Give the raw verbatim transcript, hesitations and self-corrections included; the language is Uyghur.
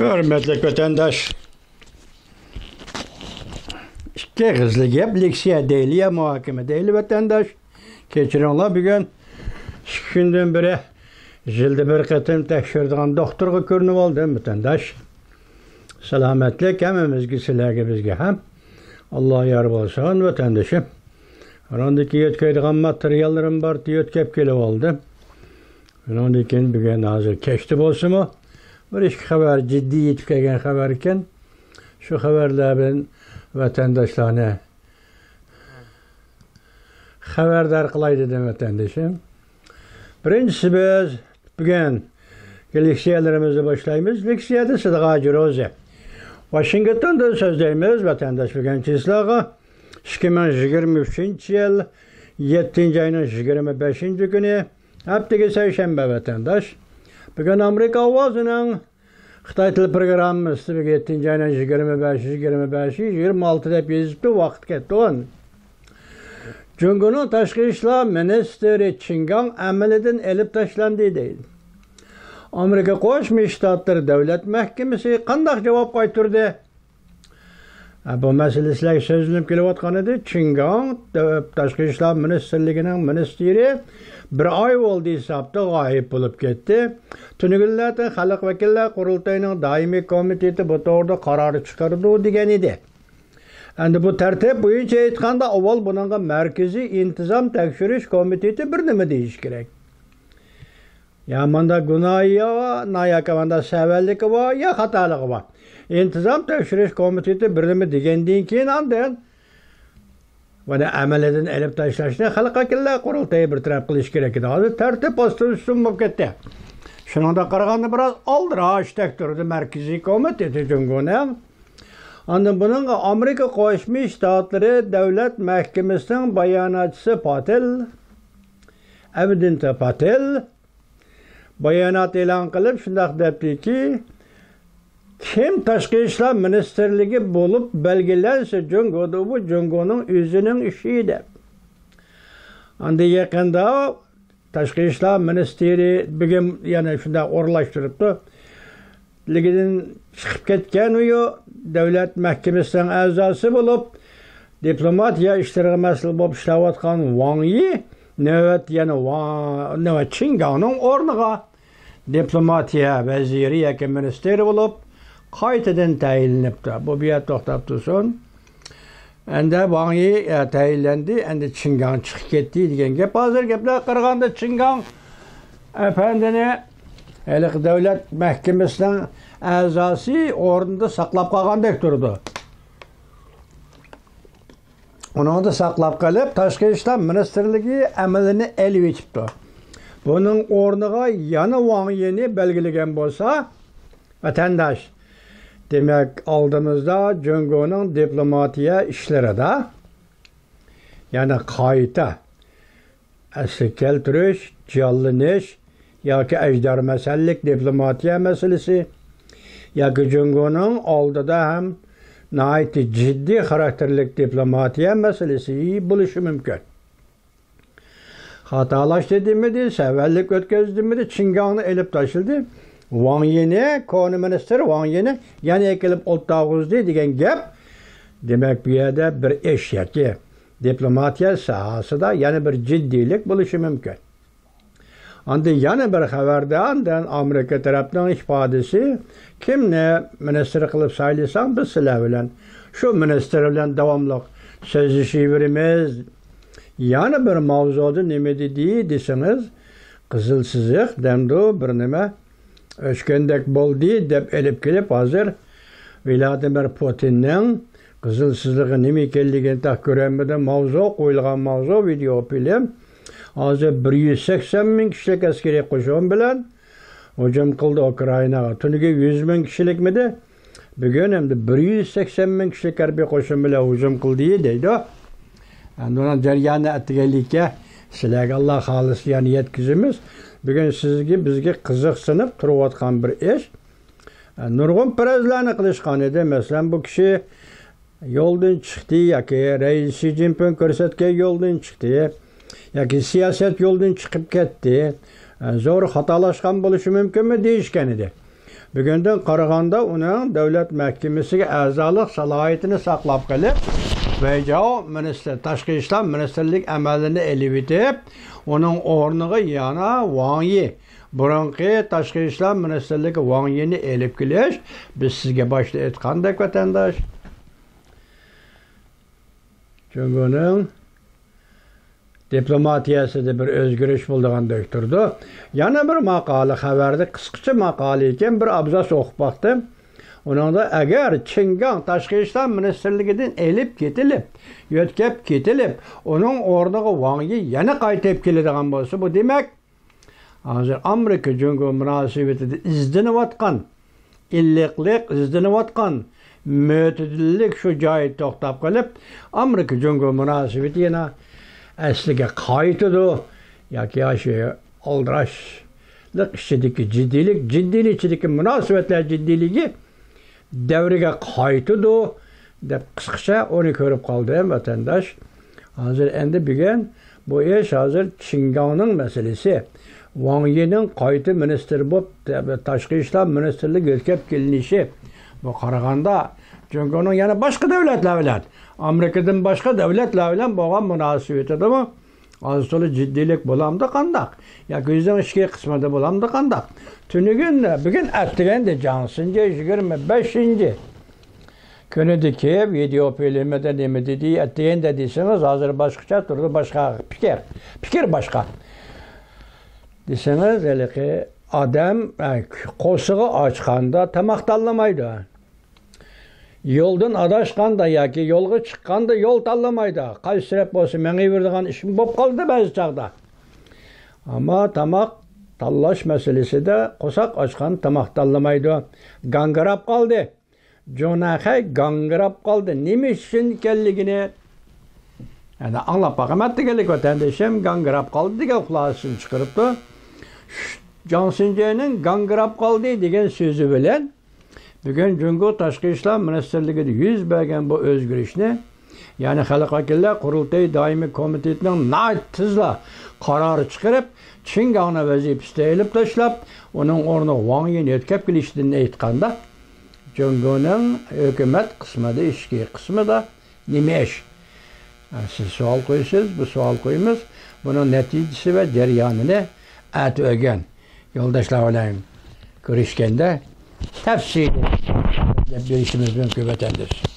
ھۆرمەتلىك ۋەتەنداش، ئىككى ئېغىزلا گەپ، لېكسىيە دەيلى يا مۇھاكىمە دەيلى، ۋەتەنداش. كەچۈرۈڭلار، بۈگۈن ئىككى كۈندىن بېرى يىلدا بىر قېتىم تەكشۈرىدىغان دوختۇرغا كۆرۈنۈۋالدىم، ۋەتەنداش. سالامەتلىك ھەممىمىزگە، سىلەرگە، بىزگە ھەم. ئاللا يار بولسۇن، ۋەتەندىشىم. ئاندىن كېيىن يۆتكەيدىغان ماتېرىياللىرىم بار، يۆتكەپ كېلىۋالدىم. ئۇنىڭدىن كېيىن بۈگۈن ھازىر كەچتە بولسىمۇ، بىر ئىككى خەۋەر، جىددىي يېتىپ كەلگەن خەۋەر ئىكەن. شۇ خەۋەرلەر بىلەن ۋەتەنداشلارنى خەۋەردار قىلاي دېدىم، ۋەتەندىشىم. بىرىنچىسى، بىز بۈگۈن لېكسىيەلىرىمىزنى باشلايمىز. لېكسىيەدە سىدىغا جىروزى. ۋاشىنگتوندىن سۆزلەيمىز، ۋەتەنداش، بۈگۈن چىسلاغا. ئىككى مىڭ يىگىرمە ئۈچىنچى يىل يەتتىنچى ئاينىڭ يىگىرمە بەشىنچى كۈنى، ھەپتىگە سەيشەنبە، ۋەتەنداش. بۈگۈن ئامېرىكا ئاۋازىنىڭ خىتاي تىل پروگراممىسى بۈگۈن يەتتىنچى ئاينىڭ يىگىرمە بەشى، يىگىرمە بەشى، يىگىرمە ئالتە دەپ يېزىپتۇ، ۋاقىت كەتتى. جۇڭگونىڭ تاشقى ئىشلار مىنىستىرى چىن گاڭ ئەمەلىيدىن ئېلىپ تاشلاندى دەيدۇ. ئامېرىكا قوشما شتاتلىرى دۆلەت مەھكىمىسى قانداق جاۋاب قايتۇردى؟ ھە، بۇ مەسىلە سىلەرگە سۆزلىنىپ كېلىۋاتقان ئىدى. چىن گاڭ، دۆ-، تاشقى ئىشلار مىنىستىرلىكىنىڭ مىنىستىرى بىر ئاي بولدى ھېسابتا غايىب بولۇپ كەتتى. تۈنۈگۈنلەردىن خەلق ۋەكىللەر قۇرۇلتىيىنىڭ دائىمىي كومىتېتى بۇ توغرىدا قارار چىقىرىدۇ دېگەن ئىدى. ئەمدى بۇ تەرتىپ بويىچە ئېيتقاندا، ئاۋۋال بۇنىڭغا مەركىزىي ئىنتىزام تەكشۈرۈش كومىتېتى بىر نېمە دېيىشى كېرەك. يا ماندا گۇناھى بار، ياكى ماندا سەۋەنلىكى بار، يا خاتالىقى بار. ئىنتىزام تەكشۈرۈش كومىتېتى بىر نېمە دېگەندىن كېيىن، ئاندىن مانا ئەمەلىيدىن ئېلىپ تاشلاشنى خەلق ۋەكىللەر قۇرۇلتىيى بىر تەرەپ قىلىش كېرەك ئىدى. ھازىر تەرتىپ ئاستىنى ئۈستۈن بولۇپ كەتتى. شۇنىڭغا قارىغاندا بىراز ئالدىراشتەك تۇرىدۇ مەركىزىي كومىتېتى جۇڭگونىڭ. ئاندىن بۇنىڭغا ئامېرىكا قوشما شتاتلىرى دۆلەت مەھكىمىسىنىڭ باياناتچىسى پاتېل، ئەۋدىنتا پاتېل، بايانات ئېلان قىلىپ، شۇنداق دەپتىكى، كىم تاشقى ئىشلار مىنىستىرلىكى بولۇپ بەلگىلەنسە جۇڭگودا، بۇ جۇڭگونىڭ ئۆزىنىڭ ئىشى دەپ. ئاندىن يېقىندا تاشقى ئىشلار مىنىستىرى بۈگۈن يەنە شۇنداق ئورۇنلاشتۇرۇپتۇ. لىگىدىن چىقىپ كەتكەن ئۇ دۆلەت مەھكىمىسىنىڭ ئەزاسى بولۇپ، دىپلوماتىيە ئىشلىرىغا مەسئۇل بولۇپ ئىشلەۋاتقان ۋاڭ يى نۆۋەت يەنە ۋاڭ، نۆۋەت چىن گاڭنىڭ ئورنىغا دىپلوماتىيە ۋەزىرى ياكى مىنىستىرى بولۇپ قايتىدىن تەيىنلىنىپتۇ. بۇ بۇ يەردە توختاپ تۇرسۇن. ئەندى ۋاڭ يى، ئە، تەيىنلەندى، ئەندى چىن گاڭ چىقىپ كەتتى دېگەن گەپ. ھازىر گەپلەرگە قارىغاندا، چىن گاڭ ئەپەندىنى ھېلىقى دۆلەت مەھكىمىسىنىڭ ئەزاسى ئورنىدا ساقلاپ قالغاندەك تۇرىدۇ. ئۇنىڭدا ساقلاپ قېلىپ، تاشقى ئىشلار مىنىستىرلىكى ئەمىلىنى ئېلىۋېتىپتۇ. بۇنىڭ ئورنىغا يەنە ۋاڭ يىنى بەلگىلىگەن بولسا، ۋەتەنداش، دېمەك، ئالدىمىزدا جۇڭگونىڭ دىپلوماتىيە ئىشلىرىدا يەنە قايتا ئەسلىگە كەلتۈرۈش، جانلىنىش ياكى ئەجدىھا مەسەنلىك دىپلوماتىيە مەسىلىسى ياكى جۇڭگونىڭ ئالدىدا ھەم ناھايىتى جىددىي خاراكتېرلىك دىپلوماتىيە مەسىلىسى بولۇشى مۇمكىن. خاتالاشتى دېمىدى، سەۋەنلىك ئۆتكۈزدى دېمىدى، چىن گاڭنى ئېلىپ تاشلىدى. ۋاڭ يىنى، كونا مىنىستىر ۋاڭ يىنى يەنە ئېكىلىپ ئولتۇرغۇزدى دېگەن گەپ. دېمەك، بۇ يەردە بىر ئىش ياكى دىپلوماتىيە ساھەسىدە يەنە بىر جىددىيلىك بولۇشى مۇمكىن. ئاندىن يەنە بىر خەۋەردە، ئاندىن ئامېرىكا تەرەپنىڭ ئىپادىسى، كىمنى مىنىستىر قىلىپ سايلىساڭ، بىز سىلەر بىلەن شۇ مىنىستىر بىلەن داۋاملىق سۆزلىشىۋېرىمىز. يەنە بىر ماۋزۇدا نېمە دېدى دېسىڭىز، قىزىل سىزىق دەمدۇ بىر نېمە ئۆچكەندەك بولدى دەپ ئېلىپ كېلىپ، ھازىر ۋلادىمىر پۇتىننىڭ قىزىل سىزىقى نېمە ئىكەنلىكىنى تېخى كۆرەلمىدىم. ماۋزۇ، قويۇلغان ماۋزۇ، ۋىدېئو فىلىم. ھازىر بىر يۈز سەكسەن مىڭ كىشىلىك ئەسكىرىي قوشۇن بىلەن ھۇجۇم قىلدى ئۇكرائىناغا. تۈنۈگۈن يۈز مىڭ كىشىلىكمىدى؟ بۈگۈن ئەمدى بىر يۈز سەكسەن مىڭ كىشىلىك ھەربىي قوشۇن بىلەن ھۇجۇم قىلدى دەيدۇ. ئەمدى ئۇنىڭ جەريانىنى ئەتىگەنلىككە سىلەرگە ئاللا خالىسا يەنە يەتكۈزىمىز. بۈگۈن سىزگە، بىزگە قىزىقسىنىپ تۇرۇۋاتقان بىر ئىش. نۇرغۇن پەرەزلەرنى قىلىشقان ئىدى. مەسىلەن، بۇ كىشى يولدىن چىقتى ياكى رەئىس شى جىنپىڭ كۆرسەتكەن يولدىن چىقتى ياكى سىياسەت يولدىن چىقىپ كەتتى، زور خاتالاشقان بولۇشى مۇمكىنمۇ دېيىشكەن ئىدى. بۈگۈندىن قارىغاندا ئۇنىڭ دۆلەت مەھكىمىسىگە ئەزالىق سالاھىيىتىنى ساقلاپ قېلىپ، ۋېيجاۋ مىنىستىر، تاشقى ئىشلار مىنىستىرلىك ئەمەلىنى ئېلىۋېتىپ، ئۇنىڭ ئورنىغا يەنە ۋاڭ يى، بۇرۇنقى تاشقى ئىشلار مىنىستىرلىكى ۋاڭ يىنى ئېلىپ كېلىش، بىز سىزگە باشتا ئېيتقاندەك، ۋەتەنداش، جۇڭگونىڭ دىپلوماتىيەسىدە بىر ئۆزگىرىش بولىدىغاندەك تۇرىدۇ. يەنە بىر ماقالە، خەۋەردە قىسقىچە ماقالە ئىكەن، بىر ئابزاس ئوقۇپ باقتىم. ئۇنىڭدا ئەگەر چىڭگاڭ تاشقى ئىشلار مىنىستىرلىكىدىن ئېلىپ كېتىلىپ، يۆتكەپ كېتىلىپ، ئۇنىڭ ئورنىغا ۋاڭ يى يەنە قايتىپ كېلىدىغان بولسا، بۇ دېمەك، ھازىر ئامېرىكا جۇڭگو مۇناسىۋىتىدە ئىزدىنىۋاتقان، ئىللىقلىق ئىزدىنىۋاتقان، مۆتىدىللىك شۇ جايىدا توختاپ قېلىپ، ئامېرىكا جۇڭگو مۇناسىۋىتى يەنە ئەسلىگە قايتىدۇ ياكى شۇ ئالدىراشلىق ئىچىدىكى جىددىيلىك، جىددىيلىك ئىچىدىكى مۇناسىۋەتلەر جىددىيلىكى دەۋرىگە قايتىدۇ، دەپ قىسقىچە ئۇنى كۆرۈپ قالدىم، ۋەتەنداش. ھازىر ئەمدى بۈگۈن بۇ ئىش ھازىر چىڭگاڭنىڭ مەسىلىسى. ۋاڭ يىنىڭ قايتا مىنىستىر بولۇپ، تاشقى ئىشلار مىنىستىرلىكىگە يۆتكەپ كېلىنىشى. بۇ قارىغاندا، جۇڭگونىڭ يەنە باشقا دۆلەتلەر بىلەن، ئامېرىكىدىن باشقا دۆلەتلەر بىلەن بولغان مۇناسىۋىتىدىمۇ ئاز تولا جىددىيلىك بولامدۇ قانداق؟ ياكى يۈزنىڭ ئىچكى قىسمىدا بولامدۇ قانداق؟ تۈنۈگۈن، بۈگۈن، ئەتىگەندە جاڭ سىنجې يىگىرمە بەشىنچى كۈنىدىكى ۋىدېئو فىلىمىدە نېمە دېدى، ئەتىگەندە دېسىڭىز، ھازىر باشقىچە تۇرىدۇ، باشقا پىكىر، پىكىر باشقا. دېسىڭىز، ھېلىقى ئادەم، ئە، قورسىقى ئاچقاندا تاماق تاللىمايدۇ. يولدىن ئاداشقاندا ياكى يولغا چىققاندا يول تاللىمايدۇ. قايسى تەرەپ بولسا مېڭىۋېرىدىغان ئىش بولۇپ قالدى بەزى چاغدا. ئەمما تاماق تاللاش مەسىلىسىدە قورساق ئاچقان تاماق تاللىمايدۇ. گاڭگىراپ قالدى. جۇڭنەخەي گاڭگىراپ قالدى. نېمە ئۈچۈن ئىكەنلىكىنى يەنە ئاڭلاپ باقىمەن دېگەنلىك، ۋەتەندىشىم گاڭگىراپ قالدى دېگەن خۇلاسىسىنى چىقىرىپتۇ. جاڭ سىنجېنىڭ گاڭگىراپ قالدى دېگەن سۆزى بىلەن بۈگۈن جۇڭگو تاشقى ئىشلار مىنىستىرلىكىدە يۈز بەرگەن بۇ ئۆزگىرىشنى، يەنى خەلق ۋەكىللەر قۇرۇلتىيى دائىمىي كومىتېتىنىڭ ناھايىتى تېزلا قارار چىقىرىپ، چىڭگاڭنى ۋەزىپىسىدىن ئېلىپ تاشلاپ، ئۇنىڭ ئورنىغا ۋاڭ يىنى يۆتكەپ كېلىشىدىن ئېيتقاندا، جۇڭگونىڭ ھۆكۈمەت قىسمىدا، ئىچكى قىسمىدا نېمە ئىش؟ سىز سوئال قويىسىز، بۇ سوئال قويىمىز. بۇنىڭ نەتىجىسى ۋە جەريانىنى ئەتە ئۆگەن يولداشلار بىلەن كۆرۈشكەندە تەپسىلىي دەپ بېرىشىمىز مۇمكىن، ۋەتەنداش.